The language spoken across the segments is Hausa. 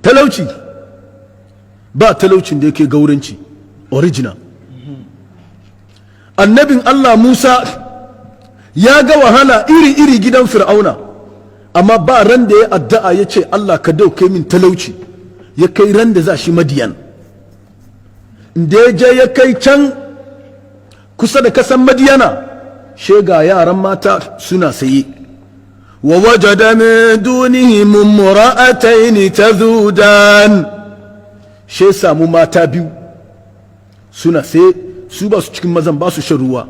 Talauci, ba talaucin da yake gauranci original. Annabin Allah Musa ya ga wahala iri-iri gidan Fir'auna, amma ba ran da ya addu'a ya ce, "Allah, ka dauke min talauci," ya kai ran da za shi Madiyan. Da ya je ya kai can kusa da kasan Madiyana, shega yaran mata suna saye. ووجد من دونهم امرأتين تذودان. She samu mata biyu suna saye, su ba su cikin mazan, ba su shan ruwa.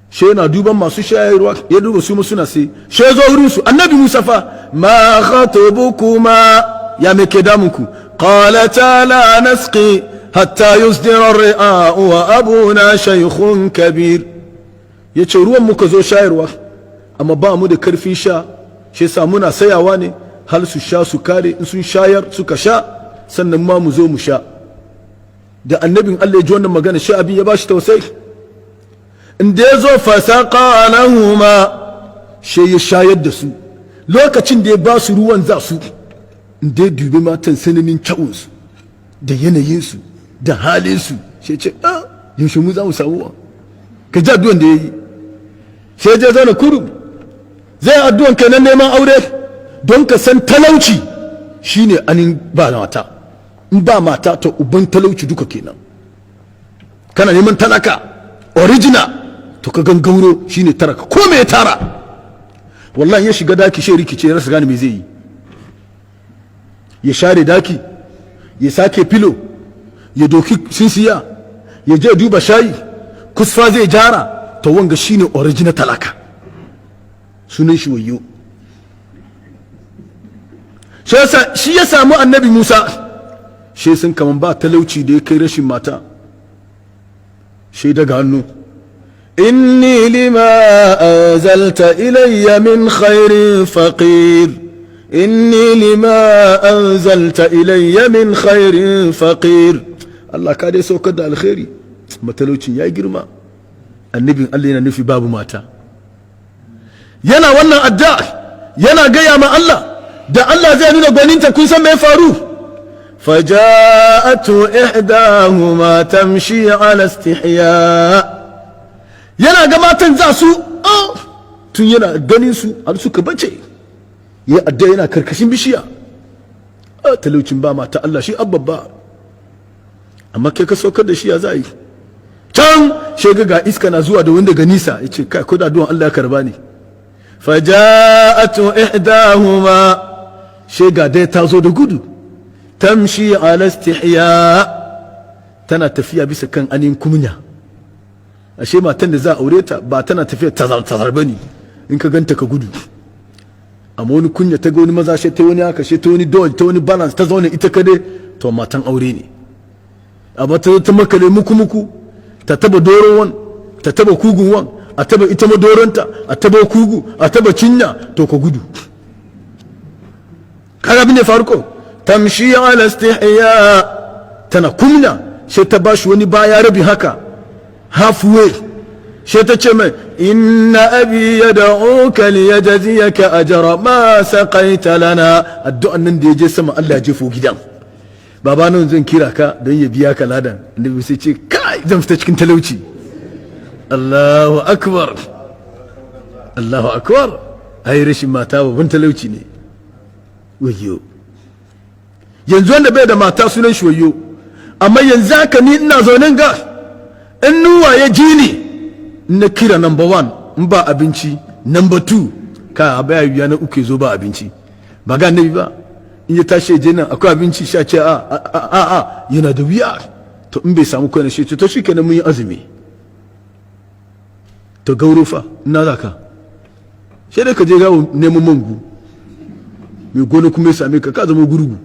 She yana duban masu shayarwa, ya duba su ma suna sai. She zo wurin su, Annabi Musa fa: "ما خطبكما?" Ya me ke damunku? قالتا لا نسقي حتى يصدر الرعاء وأبونا شيخ كبير. Yace ruwan muka zo shayarwa, amma ba mu da karfin sha, shi yasa muna sayawa ne har su sha su kare. In sun shayar suka sha, sannan ma mu zo mu sha. Da annabin Allah ya ji wannan magana, shi abin ya bashi tausayi. Inda ya zo, فسقى لهما, shi ya shayar da su. Lokacin da ya ba su ruwan za su, inda ya dubi matan, sananin kyawunsu da yanayinsu da halinsu, shi ce, "Ah, yaushe mu za mu samu wa?" Ka ji addu'an da ya yi. Sai je zauna kurum, zai addu'an kenan neman aure. Don ka san talauci shine anin ba mata. In ba mata, to uban talauci duka kenan. Kana neman talaka original, to ka gangauro shine taraka. Ko me ya tara, wallahi ya shiga daki shi rikice, ya rasa gane me zai yi. Ya share daki, ya sake filo, ya doki sinsiya, ya je duba shayi, kusfa zai jara. To wanga shine original talaka, sunan shi wayo. Shi ya samu Annabi Musa, shi sun kaman ba talauci da ya kai rashin mata. Shi daga hannu: إني لما أنزلت إلي من خير فقير، إني لما أنزلت إلي من خير فقير. Allah, ka dai saukar da alkhairi, matalaucin ya girma. Annabin Allah yana nufi babu mata. Yana wannan addu'a, yana gaya ma Allah. Da Allah zai nuna gwaninta, kun san me ya faru? فجاءته إحداهما تمشي على استحياء. Yana ga matan za su, tun yana ganin su har suka bace. Ya adda yana karkashin bishiya: "Talaucin ba mata, Allah shi abbabba, amma kai ka saukar da shi, ya za yi?" Can shega ga iska na zuwa da wanda daga nisa. Ya ce, "Kai, ko da addu'an Allah ya karba ne." فجاءته إحداهما, shega dai ta zo da gudu. تمشي على استحياء, tana tafiya bisa kan anin kunya. Ashe matan da za a aure ta ba tana tafiya tazar tazar bane, in ka ganta ka gudu. Amma wani kunya, ta ga wani maza, she ta wani haka, she ta wani dodge, ta wani balance, ta zaune ita kade, to matan aure ne. Amma ta ta makale muku muku, ta taba doron wan, ta taba kugun wan, a taba ita ma doronta, a taba kugu, a taba cinya, to ka gudu. Kaga abin da faru ko? تمشي على استحياء, tana kunya. Sai ta bashi wani baya rabi haka, halfway. Sai ta ce mai: إن أبي يدعوك ليجزيك أجر ما سقيت لنا. Addu'an nan da ya je sama, Allah ya jefo gidan. "Baba nan zan kira ka don ya biya ka ladan." Annabi sai ce, "Kai, zan fita cikin talauci." Allahu akbar, Allahu akbar! Ai rashin mata babban talauci ne. Wayo! Yanzu wanda bai da mata sunan shi wayo. Amma yanzu haka ni ina zaune ga, in nuwa ya ji ni na kira number one, in ba abinci, number two ka baya biya, na uku zo ba abinci. Ba ga Annabi ba, in ya tashi je nan akwai abinci, sha ce a a a, yana da wuya. To in bai samu kwana shi, to shi kenan, mun yi azumi. To gauro fa, ina za ka? Sai dai ka je gawo neman mangu, mai gona kuma ya same ka, ka zama gurgu.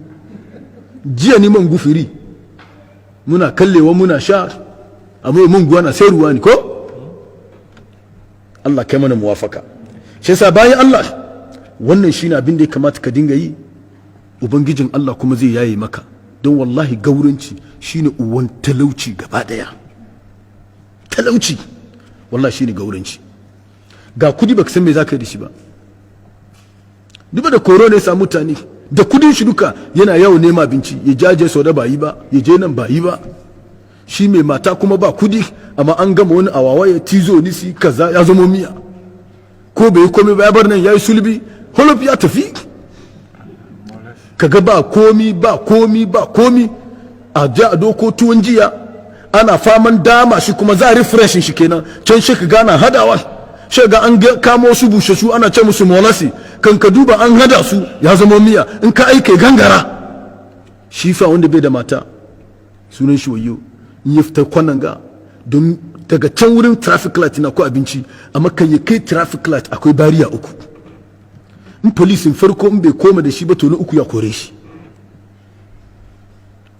Jiya ni mangu firi muna kallewa muna sha, amma mangu ana sayarwa ne ko. Allah kai mana muwafaka. Shi yasa bayan Allah, wannan shine abin da ya kamata ka dinga yi. Ubangijin Allah kuma zai yaye maka, don wallahi gauranci shine uwan talauci gaba daya. Talauci wallahi shine gauranci. Ga kudi, baka san me zaka yi da shi ba. Duba da corona ya samu mutane. Da kudin shi duka yana yawo nema abinci, ya jaje sau da ba yi ba, ya je nan ba yi ba. Shi mai mata kuma ba kudi, amma an gama wani awawa ya tizo nisi kaza ya zama miya, ko bai yi komai ba, ya bar nan ya yi sulbi holof ya tafi. Kaga ba komi, ba komi, ba komi. A ja a doko tuwon jiya ana faman dama shi, kuma za a refresh shi kenan. Can shi ka gana hadawa, shi ga an kamo su bushashu ana ce musu molasi. Kan ka duba an hada su ya zama miya, in ka aike gangara. Shi fa wanda bai da mata sunan shi wayo, in ya fita kwanan ga don daga can wurin traffic light na ko abinci, amma kan ya kai traffic light akwai bariya uku. In polisin farko in bai koma da shi ba, to na uku ya kore shi.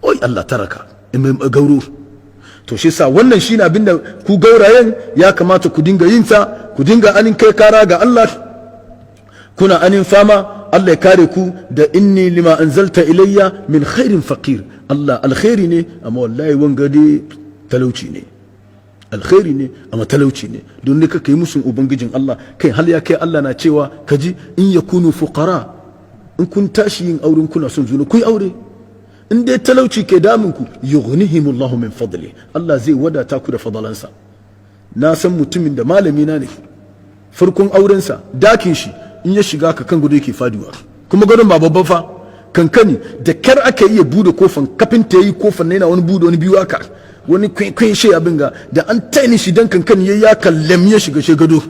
Oi Allah taraka in mai gauro. To shi sa wannan shine abinda ku gaurayen ya kamata ku dinga yin sa, ku dinga anin kai kara ga Allah, kuna anin fama Allah ya kare ku da inni lima anzalta ilayya min khairin faqir. Allah, alkhairi ne, amma wallahi wanga dai talauci ne. Alkhairi ne, amma talauci ne. Don ne kaka yi musun ubangijin Allah. Kai, hal ya kai Allah na cewa kaji in yakunu fuqara, in kun tashi yin auren kuna son juna, ku yi aure. In dai talauci ke damun ku, yughnihimullahu min fadli, Allah zai wadata ku da fadalansa. Na san mutumin da malami na ne, farkon aurensa dakin shi in ya shiga ka kan gudu yake faduwa, kuma gadon ba babban fa, kankani, da kyar aka iya bude kofan. Kafin ta yi kofan na yana wani bude wani biyu aka wani kwaikwayon shi abin ga da an taini shi dan kankani ya kallem ya shiga shi gado.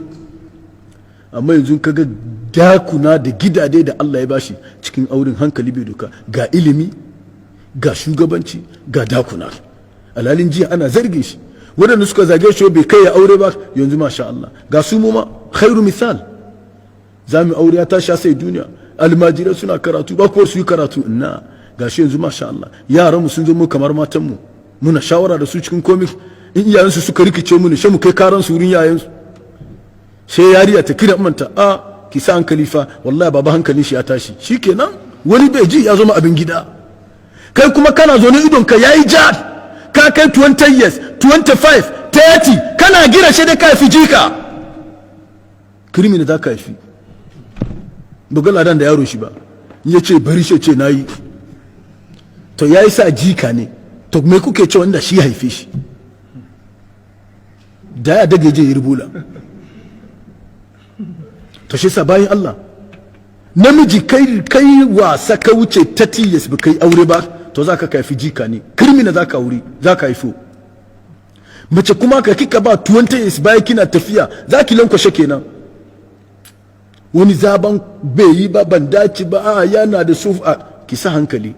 Amma yanzu kaga dakuna da gidade da Allah ya bashi cikin auren, hankali bai doka. Ga ilimi, ga shugabanci, ga dakuna. Alhalin jiya ana zarge shi, waɗanda suka zage shi bai kai ya aure ba, yanzu masha Allah ga su. Mu ma khairu misal, za mu aure ya tashi sai duniya, almajirai suna karatu ba ko su yi karatu ina ga shi. Yanzu masha Allah yaran mu sun zama kamar matan mu, muna shawara da su cikin komai. In iyayensu suka rikice mu ne, sai mu kai karan su wurin yayansu. Sai yariya ta kira manta, a ki sa hankali fa, wallahi baba hankalin shi ya tashi. Shikenan, wani bai ji ya zama abin gida. Kai kuma kana zaune, idon ka yayi ja, ka kai 20 years, 25, 30, kana gira shi da ka fi jika criminal za ka haifi. Buga ladan da yaro shi ba ya ce bari shi ce nayi, to yayi sa jika ne. To me kuke ce wanda shi haife shi da ya dage je yi rubula? To shi sa bayan Allah, namiji kai kai wasa ka wuce 30 years ba kai aure ba, to za ka haifi jika ne, criminal za ka aure, za ka haifo. Mace kuma ka kika ba 20 years baya kina tafiya, za ki lankwashe kenan. Wani zaben bai yi ba, ban dace ba, a yana da sufa. Ki sa hankali,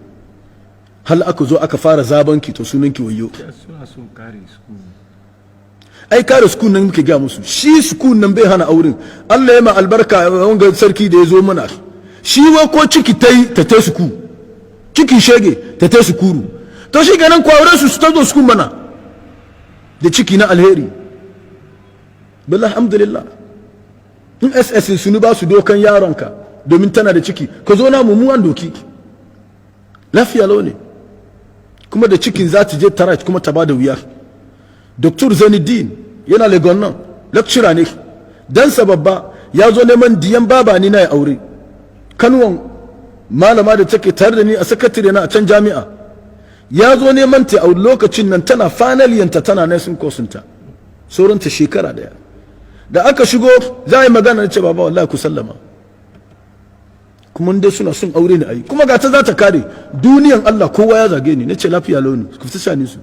hal aka zo aka fara zaben ki, to sunan ki wayo. Suna son kare su. Ai kare sukun nan muke gaya musu, shi sukun nan bai hana auren. Allah ya ma albarka wanga sarki da ya zo mana, shi wa ko ciki ta yi ta ta suku, ciki shege ta ta sukuru. To shi ganin ku aure su, su ta zo sukun mana da ciki na alheri. Billahi alhamdulillah, in SS sunu ba su dokan yaronka domin tana da ciki, ka zo na mu an doki lafiya lau ne. Kuma da cikin za ta je tara kuma ta ba da wuya. Dr. Zainuddin yana Legon nan, lecturer ne. Dan babba ya zo neman diyan baba ni na ya aure, kanuwan malama da take tare da ni a sakatare na a can jami'a. Ya zo neman ta a lokacin nan tana final year ta, tana nursing course ta, sauran ta shekara daya. Da aka shigo za a yi magana, na ce baba wallahi ku sallama, kuma dai suna son aure ne ayi, kuma ga ta za ta kare duniyan Allah, kowa ya zage ni. Nace lafiya launi, ku fita shani su.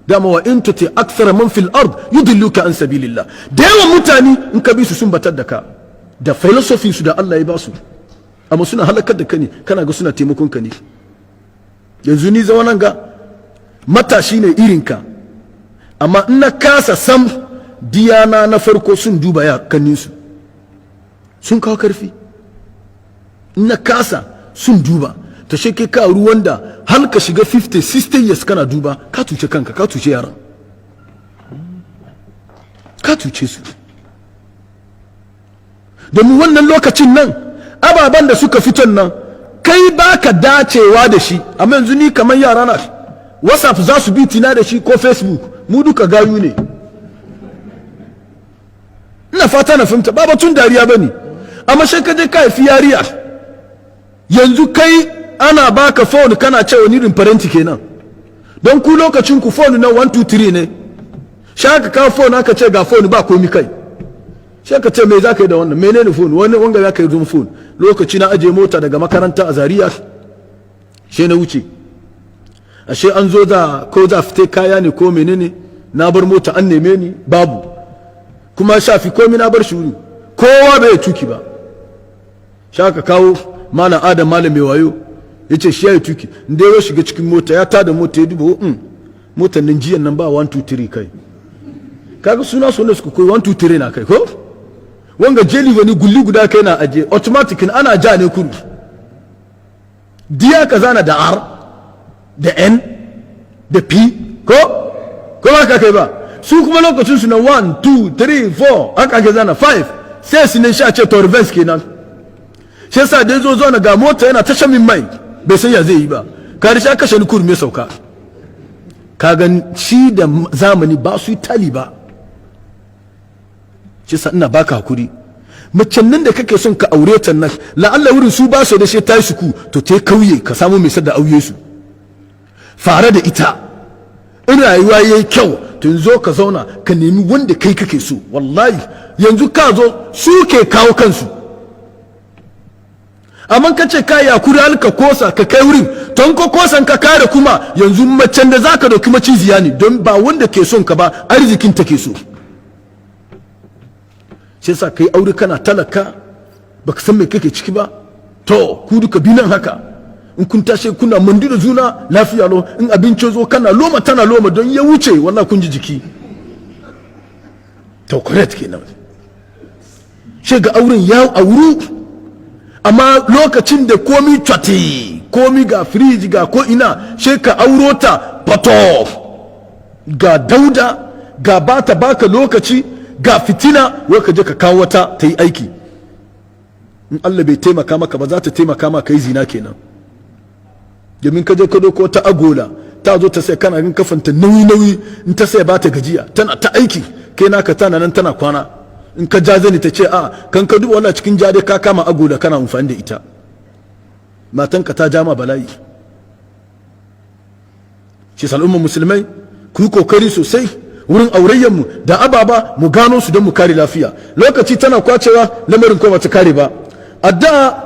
Dama wa in tuti akthara man fil ard yudilluka an sabilillah. Da yawan mutane in ka bi su sun batar da ka da philosophy su da Allah ya ba su, amma suna halakar da ka ne, kana ga suna taimakon ka ne. Yanzu ni zama nan ga matashi ne irinka, amma in na kasa sam, diyana na farko sun duba ya kaninsu sun kawo karfi. In na kasa sun duba ta shi kai ka ruwan da har ka shiga 50, 60 years kana duba, ka tuce kanka, ka tuce yaran, ka tuce su. Domin wannan lokacin nan ababen da suka fiton nan kai baka dacewa da shi. Amma yanzu ni kamar yara na WhatsApp za su bi tina da shi ko Facebook, mu duka gayu ne. Ina fata na fahimta, ba batun dariya bane. Amma sai ka je ka haifi yariya yanzu kai Ana baka phone, kana cewa ni irin faranti kenan. Don ku lokacin ku phone na 1 2 3 ne. Sha ka kawo phone, aka ce ga phone, ba komi kai. Sai ka ce, me za ka yi da wannan? Menene phone? Wani wanga za ka yi zuma phone. Lokaci na aje mota daga makaranta a Zaria, she na wuce. Ashe an zo da ko za fite kaya ne ko menene. Na bar mota, an neme ni, babu. Kuma shafi komi na bar shi wuri, kowa bai tuki ba. Sha ka kawo Malam Adam, malam mai wayo, ya ce shi ya yi tuki. Inda ya shiga cikin mota, ya tada mota, ya duba motar nan, jiyan nan ba 1 2 3 kai. Kaga suna su ne suka koyi 1 2 3 na kai ko wanga jeli wani gulli guda kai na aje automatic, ana ja ne kudu diya kaza na da R da N da P, ko ba ka kai ba. Su kuma lokacin su na 1 2 3 4 aka ake zana 5 sai su ne sha ce to reverse kenan. Shi yasa da zo zo na ga mota yana ta min mai, bai san ya zai yi ba. Ka sha kashe ni kurme sauka. Ka gan shi da zamani ba su yi tali ba. Shi yasa ina baka hakuri, macen nan da kake son ka aure ta nan, la'alla wurin su ba su da shi, ta yi suku to te kauye ka samu mai sadda auye su fara da ita. In rayuwa yayi kyau, to zo ka zauna ka nemi wanda kai kake so. Wallahi yanzu ka zo su ke kawo kansu. Amma ka ce ka yakuri har ka kosa ka kai wurin, to in ka kosan ka kare kuma yanzu macen da zaka dauki maciziya ne, don ba wanda ke son ka ba, arzikin take so. Shi yasa kai aure kana talaka, baka san me kake ciki ba. To ku duka bi nan haka, in kun tashi kuna mandu da juna lafiya lo. In abinci zo, kana loma, tana loma, don ya wuce wallahi kun ji jiki. To correct kenan. Shi ga auren ya auru, amma lokacin da komi twati, komi ga firiji ga ko ina, shi ka auro ta pato, ga dauda, ga bata baka lokaci, ga fitina, wai ka je ka kawo wata ta yi aiki. In Allah bai taimaka maka ba, za ta taimaka maka yi zina kenan. Domin ka je ka doko ta agola, ta zo ta sai kana ganin kafanta nauyi nauyi. In ta sai ba ta gajiya, tana ta aiki. Kai naka tana nan tana kwana. In ka ja zani, ta ce a kan ka duba wannan cikin jade, ka kama agola kana amfani da ita. Matanka ta jama bala'i. Shi al'ummar musulmai, ku yi kokari sosai wurin aurayyanmu da ababa, mu gano su don mu kare lafiya. Lokaci tana kwacewa, lamarin ko bata kare ba. Addu'a.